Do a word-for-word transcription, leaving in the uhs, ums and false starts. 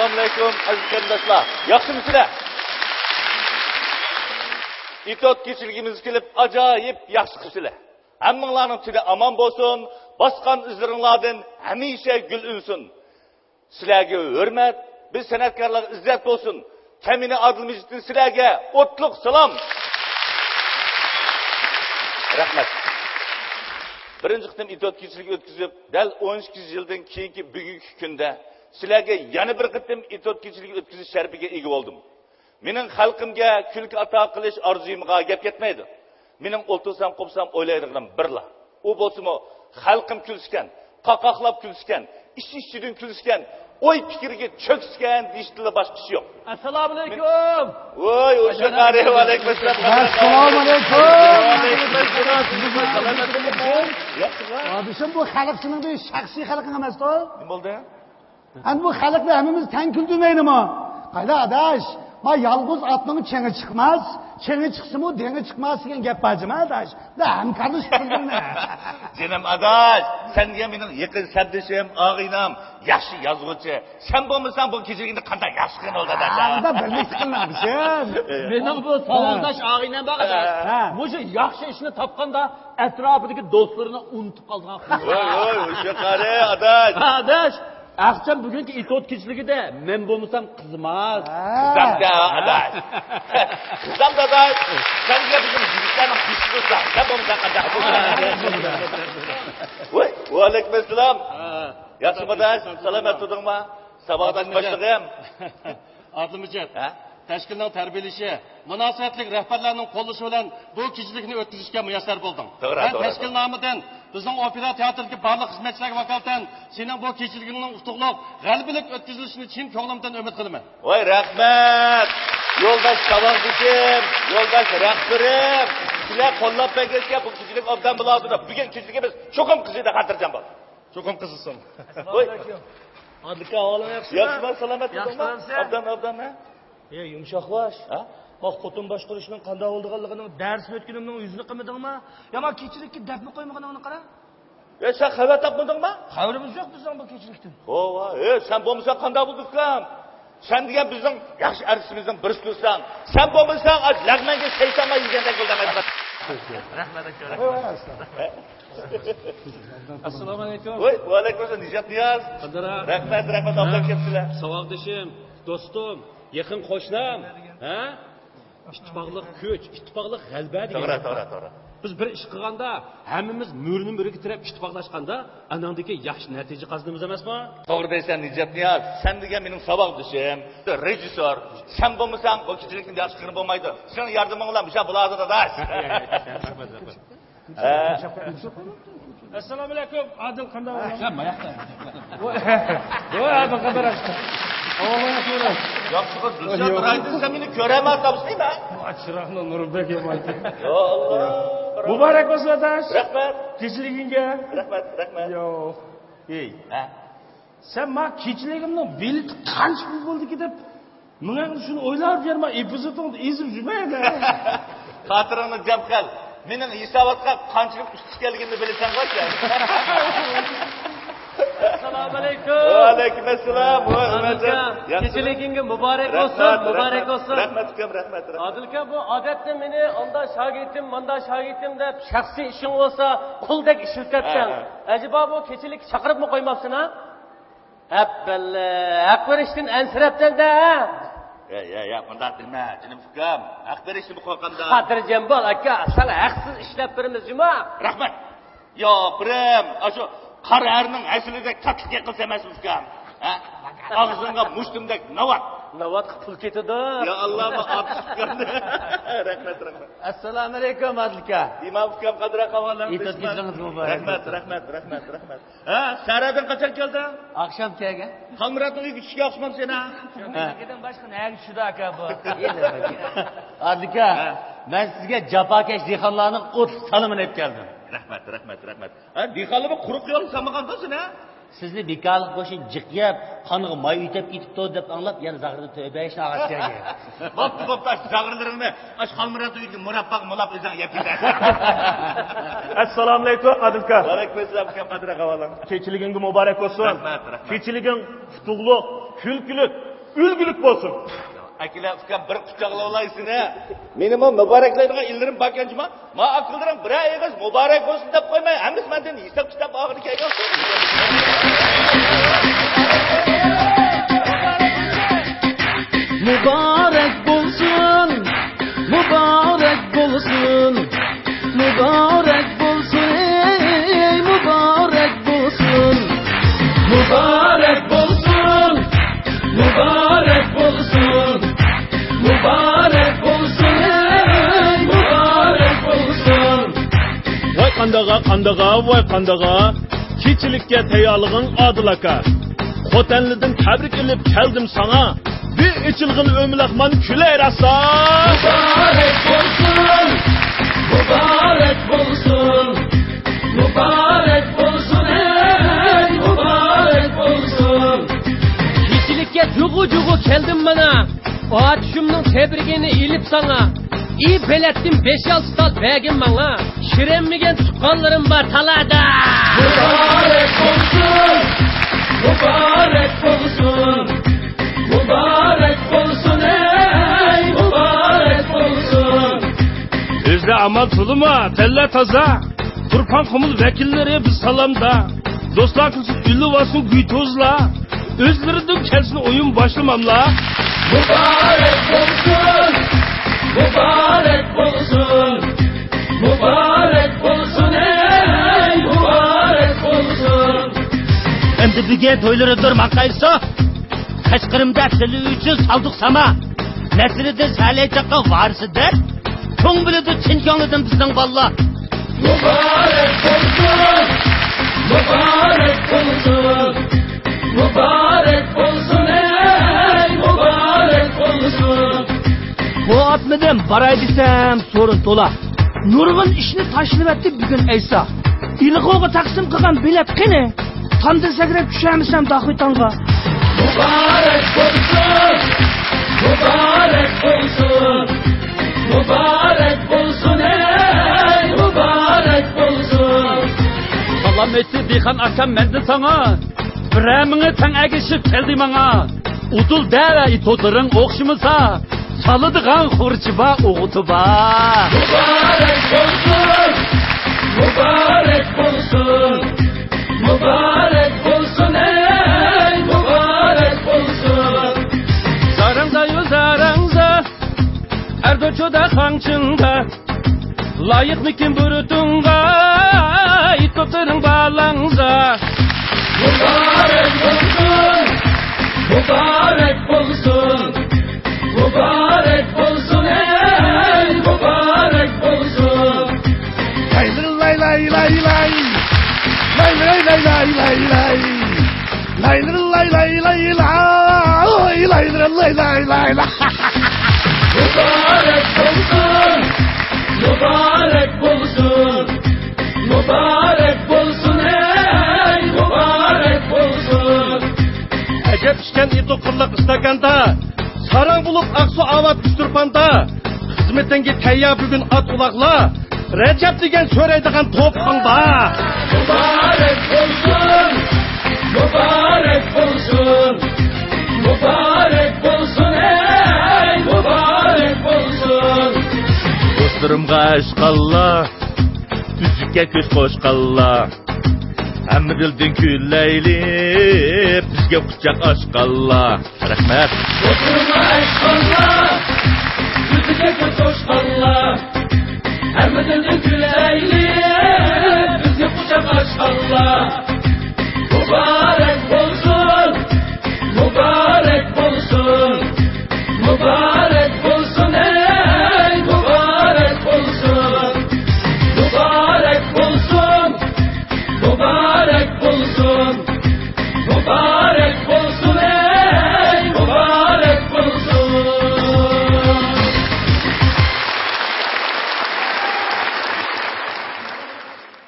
ئەسسالامۇئەلەيكۇم، ئەزىز قېرىنداشلار. ياخشىمۇسىلەر؟ ئېتوت كېچىلىكىمىزگە كېلىپ، ئاجايىپ ياخشى قىپسىلەر. ھەممىڭلارنىڭ تېنى ئامان بولسۇن، باسقان ئىزلىرىڭلاردىن ھەمىشە گۈل ئۈنسۇن. سىلەرگە ھۆرمەت، بىز سەنئەتكارلارغا ئىززەت بولسۇن. كەمىنە ئادىل مىجىتتىن سىلەرگە ئوتلۇق سالام. رەھمەت. بىرىنچى قېتىم ئېتوت كېچىلىكى ئۆتكۈزۈپ، دەل ئون ئىككى يىلدىن كېيىنكى بۈگۈنكى كۈندە سىلەرگە يەنە بىر قېتىم ئېتوت كېچىلىكى ئۆتكۈزۈش شەرىپىگە ئىگە بولدۇم. مېنىڭ خەلقىمگە كۈلكە ئاتا قىلىش ئارزۇيۇمغا گەپ كەتمەيدۇ. مېنىڭ ئولتۇرسام، قوپسام ئويلايدىغىنىم بىرلا. ئۇ بولسىمۇ، خەلقىم كۈلسىكەن، قاقاقلاپ كۈلسىكەن، ئىچ ئىچىدىن كۈلسىكەن، ئوي پىكىرگە چۆكسىكەن دېيىشتىنلا باشقا ئىش يوق. ئەسسالامۇئەلەيكۇم. ۋوي، ئۇششاق قارى، ۋەئەلەيكۇمئەسسالام. ئەسسالامۇئەلەيكۇم. ۋەئەلەيكۇمئەسسالام. ياخشىمۇ؟ قاردىشىم، بۇ خەلق سېنىڭ بىر شەخسىي خەلقىڭ ئەمەستۇ؟ نېمە بولدى؟ ئەمدى بۇ خەلقنى ھەممىمىز تەڭ كۈلدۈرمەيلىمۇ؟ قايلا ئاداش، ما يالغۇز ئاتنىڭ چېڭى چىقماس، چېڭى چىقسىمۇ دېڭى چىقماس دېگەن گەپ بار جۇما ئاداش. بۇ ھەمكارلىشىپ كۈلدۈرمە. جېنىم ئاداش، سەن دېگەن مېنىڭ يېقىن سەپدىشىم، ئاغىنەم، ياخشى يازغۇچى. سەن بولمىساڭ بۇ كېچىلىكنى قانداق ياخشى قىلغىن بولدى ئاداش؟ ئاندا بىرلىكتە قىلىڭ ئادىشىم. مېنىڭ بۇ ساۋاقداش ئاغىنەم بار ئاداش. ھە. مۇشۇ ياخشى ئىشنى تاپقاندا ئەتراپىدىكى دوستلىرىنى ئۇنتۇپ قالىدىغان قىز. ۋاي، ۋاي، ئۇششاق قارى ئاداش. ئاداش، ئاخشام بۈگۈنكى ئېتوت كېچىلىكىدە مەن بولمىسام قىزىماز. ھە. قىزام دە، ئاداش. قىزام داداش. سەن دېگەن بىزنىڭ يىگىتلەرنىڭ بېشىدا تۇرساڭ، سەن بولمىساڭ قانداق؟ ۋاي، ۋەئەلەيكۇم ئەسسالام. ھە. ياخشىمۇ ئاداش؟ سالامەت تۇردۇڭما؟ ساۋاقداش باشلىقىم. ئادىل مىجىت. ھە؟ تەشكىلنىڭ تەربىيەلىشى، مۇناسىۋەتلىك رەھبەرلەرنىڭ قوللىشى بىلەن بۇ كېچىلىكنى ئۆتكۈزۈشكە مۇيەسسەر بولدۇڭ. توغرا، مەن توغرا، تەشكىل توغرا. نامىدىن بىزنىڭ ئوپېرا تېئاتىرىدىكى بارلىق خىزمەتچىلەرگە ۋاكالىتەن سېنىڭ بۇ كېچىلىكىڭنىڭ ئۇتۇقلۇق، غەلىبىلىك ئۆتكۈزۈلۈشىنى چىن كۆڭلۈمدىن ئۈمىد قىلىمەن. ۋاي، رەھمەت! يولداش ساۋاقدىشىم، يولداش رەھبىرىم، سىلەر قوللاپ بەرگەچكە بۇ كېچىلىك ئوبدان بولۇۋاتىدۇ. بۈگۈن كېچىلىكىمىز چوقۇم قىزىيدۇ، خاتىرجەم بول. چوقۇم قىزىسۇن. ۋوي. ئادىل ئاكا، ئەھۋالىڭ ياخشىمۇ؟ ياخشىمۇ، سالامەت تۇردۇڭما؟ ئابدان، ئابدان، ھە؟ ئەي، يۇمشاق باش. ھە؟ ما خوتۇن باشقۇرۇشنىڭ قانداق بولىدىغانلىقىنىڭ دەرسىنى ئۆتكىنىمنىڭ يۈزىنى قىلمىدىڭما؟ يا ما كېچىلىككە دەپمۇ قويمىغىنىڭنى قارا. ئەي، سەن خەۋەر تاپمىدىڭما؟ خەۋىرىمىز يوق بىزنىڭ بۇ كېچىلىكتىن. ھوۋا، ئەي، سەن بولمىساڭ قانداق بولىدۇ ئۇكام؟ سەن دېگەن بىزنىڭ ياخشى ئەرتىسىمىزنىڭ بىرسى تۇرساڭ، سەن بولمىساڭ ئاش لەغمەنگە سەيسانما يېگەندەك بولىدۇ. رەھمەت ئاكا. ۋاي، ۋاي، ئەسلا. ئەسسالامۇئەلەيكۇم. ۋاي، ۋەئەلەيكۇم ئەسسالام، نىجات نىياز. قادىر ئاكا. رەھمەت، رەھمەت، ھە؟ ئابدان كەپسىلە. ساۋاقدىشىم، دوستۇم، يېقىن قوشنام، ھە؟ ئىتتىپاقلىق كۈچ، ئىتتىپاقلىق غەلىبە دېگەن توغرا، گەپ بار. توغرا، توغرا. بىز بىر ئىش قىلغاندا، ھەممىمىز مۈرىنى مۈرىگە تىرەپ ئىتتىپاقلاشقاندا، ئاناڭدىكى ياخشى نەتىجە قازىنىمىز ئەمەسمۇ؟ توغرا دەيسەن، نىجات نىياز. سەن دېگەن مېنىڭ ساۋاقدىشىم، رېژىسسور. سەن بولمىساڭ، بۇ كېچىلىكنى ياخشى قىلغىلى بولمايدۇ. سېنىڭ ياردىمىڭ بىلەن مۇشۇ بولىدۇ، داداش. ھە. ئەسسالامۇئەلەيكۇم، ئادىل قانداق ئەھۋال؟ سەن ماياقتا. ۋوي، ئادىل قانداق ئەھۋال؟ ياخشىغا دۈشۈپ تۇرايدىن، سەن مېنى كۆرەلمەي تاپسىنى مەن. چىراغنىڭ نۇرى بەك يامان. يا ئاللا. مۇبارەك بولسۇن، ئاداش. رەھمەت. كېچىلىكىڭگە. رەھمەت، رەھمەت. يو. ئېي. ھە؟ سەن ما كېچىلىكىمنىڭ بېلىتى قانچە پۇل بولدىكى دەپ، مېڭەڭدە شۇنى ئويلاپ يۈرمە، ئېپىزودۇڭدا ئېزىپ يۈرمە ئەمدى. خاتىرىڭنى جەم قىل. مېنىڭ ھېساباتقا قانچىلىك ئۈستى كەلگىنىنى بىلىسەنغۇ سەن. ئەسسالامۇئەلەيكۇم. ۋەئەلەيكۇم ئەسسالام. ۋاي، ئادىل ئۇمەرجان. ئاكا، ياخشىمۇ؟ كېچىلىكىڭگە مۇبارەك بولسۇن، رەھمەت، مۇبارەك رەھمەت. بولسۇن. رەھمەت ئۇكام، رەھمەت، رەھمەت. ئادىل ئاكا، بۇ ئادەتتە مېنى ئاندا شاگىرتىم، ماندا شاگىرتىم دەپ شەخسىي ئىشىڭ بولسا قۇلدەك ئىشلىتەتتىڭ. ھە، ھە. ئەجەبا بۇ كېچىلىككە چاقىرىپمۇ قويماپسەن ھە؟ ھەپپەللە، ھەق بېرىشتىن ئەنسىرەپتىن-دە، ھە؟ يا، يا، يا، مۇنداق دېمە، جېنىم ئۇكام. ھەق بېرىشنى بۇ قويغاندا. خاتىرجەم بول، ئاكا، ساڭا ھەقسىز ئىشلەپ بېرىمىز جۇما. رەھمەت. يا، بىرىم، ئاشۇ قارا ئەرنىڭ ھەسىلىدەك تاتلىق يېقىلسا ئەمەسمۇ ئۇكام؟ ھە؟ ئاغزىڭغا مۇشتۇمدەك ناۋات. ناۋاتقا پۇل كېتىدۇ. يا ئاللا، بۇ ئاتۇش ئۇكام. رەھمەت، رەھمەت. ئەسسالامۇئەلەيكۇم، ئادىل ئاكا. ئىمام ئۇكام، قادىر ئاقا، ئەھۋالىڭ؟ ئېتىز كېچىڭىز مۇبارەك. رەھمەت، رەھمەت، رەھمەت، رەھمەت. ھە، سەھەردىن قاچان كەلدىڭ؟ ئاخشام كەلگەن. خالمۇراتنىڭ ئۆيىگە چۈشكە ئوخشىمامسەن ھە؟ ھە. ئىككىدىن باشقا نەگە چۈشىدۇ ئاكا بۇ؟ ئادىل ئاكا، ھە. مەن سىزگە جاپاكەش دېھقانلارنىڭ ئوتلۇق سالىمىنى ئېلىپ كەلدىم. رەھمەت، رەھمەت، رەھمەت. ھە، دېھقانلارمۇ قۇرۇق يول سالمىغاندا سېنى ھە؟ سىزنى بىكارلىق بوشىنى جىق يەپ، قانىغا ماي ئۆتەپ كېتىپتۇ دەپ ئاڭلاپ، يەنە زاغرىدا تۆبە ئېيتىشنى ئاغاچ كەلگەن. بوپتۇ، بوپتۇ، ئاشۇ زاغرىلىرىڭنى ئاشۇ خالمۇراتنىڭ ئۆيىدىكى مۇرابباغا مۇلاپ ئۆزۈڭ يەپ كېتەرسەن. ئەسسالامۇئەلەيكۇم، ئادىل ئاكا. ۋەئەلەيكۇم ئەسسالام، ئۇكام، قادىر ئاقا، ئەھۋالىڭ؟ كېچىلىكىڭگە مۇبارەك بولسۇن. رەھمەت، رەھمەت. كېچىلىكىڭ ئۇتۇقلۇق، كۈلكىلىك، ئۈلگىلىك بولسۇن. ئاكىلە، ئۇكام، بىر قۇچاقلاۋالاي سېنى. مېنىمۇ مۇبارەكلەيدىغان ئىللىرىم باركەنچۇما؟ ما ئاكىلىرىڭ بىرەر ئېغىز مۇبارەك بولسۇن دەپ قويماي، ھەممىسى مەندىن ھېساب كىتاب ئاخىرى كەلگەن. مۇبارەك بولسۇن، مۇبارەك بولسۇن، مۇبارەك بولسۇن، ئەي مۇبارەك بولسۇن. مۇبارەك بولسۇن، مۇبارەك بولسۇن، مۇبارەك بولسۇن، ئەي مۇبارەك بولسۇن. ۋاي قانداغا، قانداغا، ۋاي قانداغا. كېچىلىككە تەييارلىقىڭ ئادىل ئاكا. خوتەنلىدىن تەبرىك ئېلىپ كەلدىم ساڭا. بىر ئېچىلغىن ئۆمىلەخمان كۈلەي راسا. مۇبارەك بولسۇن، مۇبارەك بولسۇن، مۇبارەك بولسۇن، ئەي مۇبارەك بولسۇن. كېچىلىككە جۇغۇ جۇغۇ كەلدىم مانا. ئاتۇشۇمنىڭ تەبرىكىنى ئېلىپ ساڭا. ئى بېلەتتىن بەش-ئالتە تال بەرگىن ماڭا. شىرەنمىگەن تۇغقانلىرىم بار تالادا. مۇبارەك بولسۇن، مۇبارەك بولسۇن، مۇبارەك بولسۇن، ئەي مۇبارەك بولسۇن. ئۆزلەر ئامان تولىمۇ، تەنلەر تازا. تۇرپان قۇمۇل ۋەكىللىرى بىز سالامدا. دوستلار كۈلسۇن، ئۈلۈۋالسۇن گۈي توزلا. ئۆزلىرىدىن كەلسۇن ئويۇن باشلىماملا. مۇبارەك بولسۇن، مۇبارەك بولسۇن، مۇبارەك بولسۇن، ئەي مۇبارەك بولسۇن. ئەمدى بۈگۈن تويلىرىدۇر ماڭقايسا. قەشقىرىمدا سىلى ئۈچۈن سالدۇق ساما. نەسرىدىن سەلەيچاققا ۋارىسى دەپ. چوڭ بىلىدۇ چىن كۆڭلىدىن بىزنىڭ بالىلار. مۇبارەك بولسۇن، مۇبارەك بولسۇن، مۇبارەك بولسۇن، ئەي مۇبارەك بولسۇن. بۇ ئاتمىدىم، باراي دېسەم سورۇن تولا. نۇرغۇن ئىشنى تاشلىۋەتتى بۈگۈن ئەيسا. ئىلغۇغا تەقسىم قىلغان بېلەت قېنى؟ تامدىن سەكرەپ چۈشەرمىسەم داخۇي تاڭغا؟ مۇبارەك بولسۇن، مۇبارەك بولسۇن، مۇبارەك بولسۇن، ئەي مۇبارەك بولسۇن. سالام ئېيتتى دېھقان ئاكام مەندىن ساڭا. بىرەر مىڭى تەڭ ئەگىشىپ كەلدى ماڭا. ئۇدۇل دەۋە ئىتوتلىرىڭ ئوخشىمىسا، سالىدىغان خۇرۇچى بار، ئوغۇتى بار. مۇبارەك بولسۇن، مۇبارەك بولسۇن، مۇبارەك بولسۇن، ئەي مۇبارەك بولسۇن. زاراڭزايۇ زاراڭزا، ئەردوچۇدا خاڭچىڭدا. لايىقمىكىن بۇرۇتۇڭغا، ئىتوتلىرىڭ بالاڭزا. مۇبارەك بولسۇن، مۇبارەك بولسۇن، مۇبارەك بولسۇن، ئەي مۇبارەك بولسۇن. لاي لاي لاي لاي لاي. لاي لاي لاي لاي لاي لاي. لاي لاي لاي لاي لاي. لاي لاي لاي لاي لاي. مۇبارەك بولسۇن، مۇبارەك بولسۇن، مۇبارەك بولسۇن، ئەي مۇبارەك بولسۇن. ئەجەب ئىكەن ئىتۇ قىرلىق ئىستاكاندا، ساراڭ بولۇپ ئاقسۇ ئاۋات ئۇچتۇرپاندا. خىزمىتىڭگە تەييار بۈگۈن ئات ئۇلاغلار. رەجەپ دېگەن سۆرەيدىغان توپىڭ بار. مۇبارەك بولسۇن، مۇبارەك بولسۇن، مۇبارەك بولسۇن، ئەي مۇبارەك بولسۇن. دوستلىرىمغا ئاشقانلار، ئۈزۈككە كۆز قوشقانلار، ھەممە دىلدىن كۈلەيلى، بىزگە قۇچاق ئاچقانلار. رەھمەت. دوستلىرىمغا ئاشقانلار، ئۈزۈككە كۆز قوشقانلار، ھەممە دىلدىن